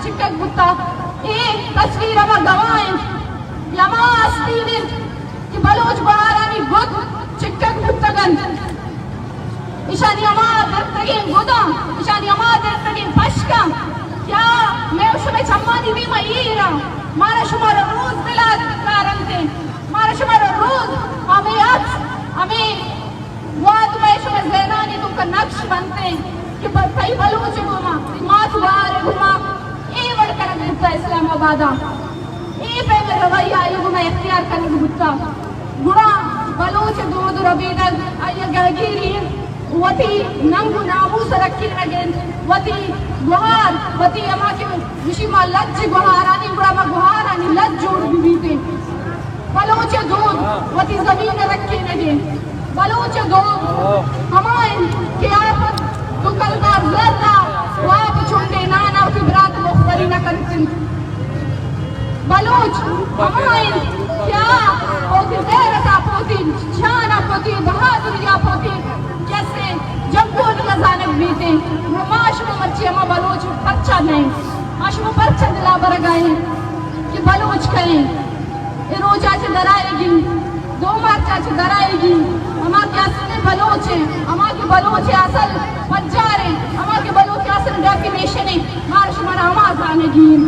چکگ بوتا۔ اے تصویر ہما گواہ انت، ہما آستین انت کہ بلوچ گوہارانی گد چکگ بوتگ انت۔ ایشانی ہما درتگیں گداں، ایشانی ہما درتگیں پشکاں، کیا مئے و شمئے چمانی دیما ایر انت؟ مارا شمارا روز دلا کارنت انت، مارا شمارا روز ہمے عکس، ہمے وہد مئے شمئے ذہنانی توکا نقش بنت انت کہ ب-، تئی بلوچ ء گوما، تئی مات گوہار ء گوما اے وڑ کنگ بوتا اسلام آباد ء۔ اے پیم ء رویہ آئی ء گوما اختیار کنگ بوتا۔ گڑا بلوچ ء دود ء ربیدگ آئی ء گہگیری انت، وتی ننگ و ناموس ء رکینگ انت، وتی گوہار، وتی ہما کہ گوشی ما لج گوہارانی، گڑا ما گوہارانی لج جوڑ بہ بیتیں۔ بلوچ ء دود وتی زمین ء رکینگ انت۔ بلوچ ء دود ہما انت کہ آپ ء دو کلدار زر ء و آپ ء چنڈے نان ء وتی برات ء مخبری نہ کنت انت۔ بلوچ ہما انت کہ آ وتی غیرت ء، وتی جان ء، وتی بہادری ء، وتی کسے جنگولی ء زانگ بیت انت۔ گڑا ما شما مرچی ہما بلوچ پرچا نہ انت؟ ما شما پرچا دل ء برگ ء انت کہ بلوچ کئے انت؟ اے روچ ء چہ درائیگی، دو مارچ ء چہ درائیگی، ہما کہ اصل بلوچ ہیں، ہما کہ بلوچ اصل پجار ہیں، ہما کہ بلوچ اصل ڈیفینیشن ہیں، مارا شمارا ہما زانگی ہیں۔